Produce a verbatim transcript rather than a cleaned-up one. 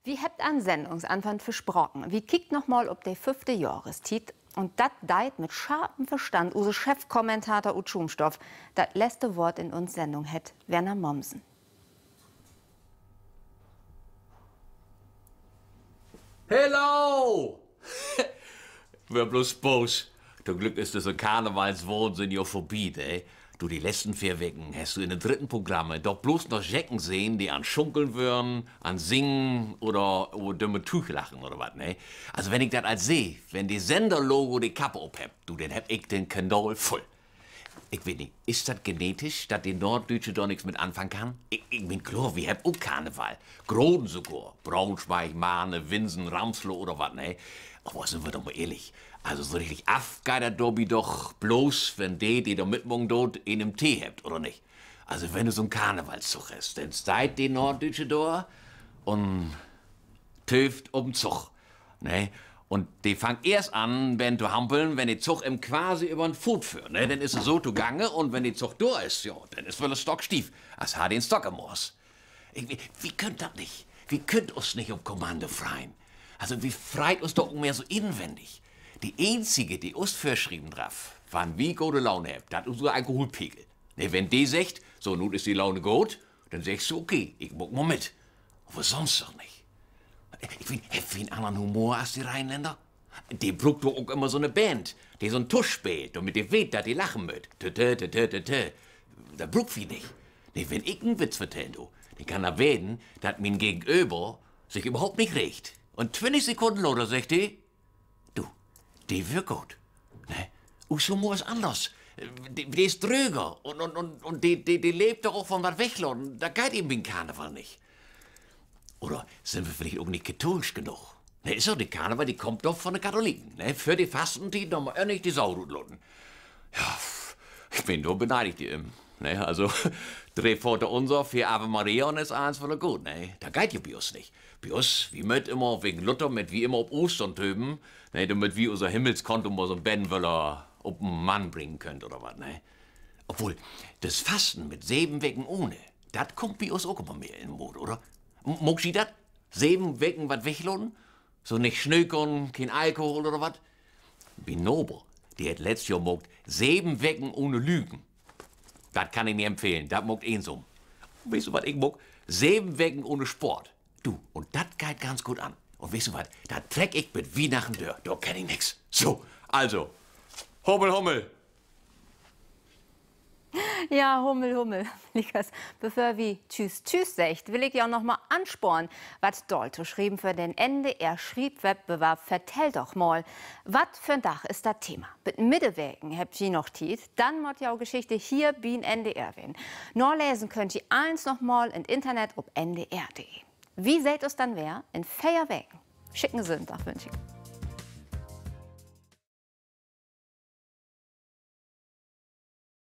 Wi hebbt an'n Sendungsanfang verspraken, wi kiekt noch mal op de föffte Johrestiet. Un dat deit mit scharpen Verstand use Chefkommentator ut Schuumstoff. Dat letzte Woort in uns Sendung hett Werner Momsen. Hallo! Weer blots Spaaß. To'n Glück is düsse Karnevalswahnsinn ja vörbi, ne? Du, de letzten veer Weken hest du in de dritten Programme doch blots noch Jecken sehn, de an't Schunkeln wören, an't Singen oder över dömme Tüüg lachen oder wat, ne? Also, wenn ik dat al seh, wenn de Senderlogo de Kappe op hebbt, du, denn heff ik den Kanal vull. Ik weet nich, is dat genetisch, dat de Norddüütsche dor nix mit anfangen kann? Ik, ik meen, kloor, wi hebbt ok Karneval. Groten sogor. Braunschweig, Marne, Winsen, Ramsloh oder wat, ne? Aver sünd wi doch mal ehrlich. Also so richtig af geiht dat dorbi doch blots, wenn de, de dor mitmaken doot, een in'n Tee hebbt, oder nich? Also wenn du so'n Karnevalstog hest, denn steiht de Norddüütsche dor un töövt op'n Zug, ne? Un de fangt eerst an, ben to hampeln, wenn de Zug em quasi över'n Foot föhrt, ne? Denn is he so togangen un wenn de Zug dor is, jo, denn is he woll stockstief, as harr de en Stock in'n Moors. Ik, wi, wi köönt dat nich. Wi köönt us nich op Kommando freien. Also, wi freit us doch ok mehr so inwendig. De eenzige, de us vörschrieven draff, wann wi gode Laune hebbt, dat is use Alkoholpegel. Ne, wenn de seggt: So, nu is de Laune goot, denn seggst du: Okay, ik maak mal mit. Aver sonst doch nich. Ik meen, hebbt wi en annern Humor as de Rheinländer? De bruukt doch ok ümmer so 'ne Band, de so'n Tusch speelt, dormit de weet, dat de lachen mööt. Tü, tü, tü, tü, tü, tü. Dat bruukt wi nich. Nee, wenn ik en Witz vertellen do, denn kann dat wesen, dat mien Gegenöver sik överhaupt nich reegt. Un twintig Sekunnen later seggt de: Du, de weer goot. Ne? Us Humor is anners. De, de is dröger un, un, un, un de, de, de leevt doch ok von wat weglaten. Dat geiht even bi'n Karneval nich. Oder sünd wi villicht ok nich kathoolsch genoog? Ne, is doch, de Karneval, de kummt doch von de Katholiken, ne? Vör de Fastentiet noch mal örnlich de Sau rutlaten. Ja, pff, ik bün dor beneidigt, de, ähm, ne? Also, dree Vaterunser, veer Ave Maria un is allens wedder goot, ne? Dat geiht ja bi us nich. Bi us, wi mööt immer wegen Luther, mööt wi immer op Oostern töven, ne, dormit wi use Himmelskonto mal so'n beten wedder op en Mann bringen köönt oder wat, ne? Obwohl, dat Fasten mit seven Weken ohne, dat kummt bi us ok immer mehr in Mood, oder? M-, maakt ji dat? Seven Weken wat weglaten? So nich snökern, keen Alkohol oder wat? Mien Naber, de hett letzt Johr maakt seven Weken ohne Lügen. Dat kann ik nich empfehlen, dat maakt eensaam. Weetst du, wat ik maak? Seven Weken ohne Sport. Du, un dat geiht ganz goot an. Un weetst du wat? Dat treck ik bit Wiehnachten dör. Dor kenn ik nix. So, also, Hummel, Hummel. Ja, Hummel, Hummel. Liekers, bevör wi Tschüüs, Tschüüs seggt, will ik jo noch mal ansporen, wat daaltoschrieven för den N D R-Schrievwettbewarb Vertell doch mal. Wat för'n Dag is dat Thema? Bit Middeweken hebbt ji noch Tiet, denn mutt jo Geschichte hier bi'n N D R ween. Nalesen köönt ji allens noch mal in't Internet op N D R punkt de. Wi seht us denn weer in veer Weken. Schicken Sünndag wünsch ik.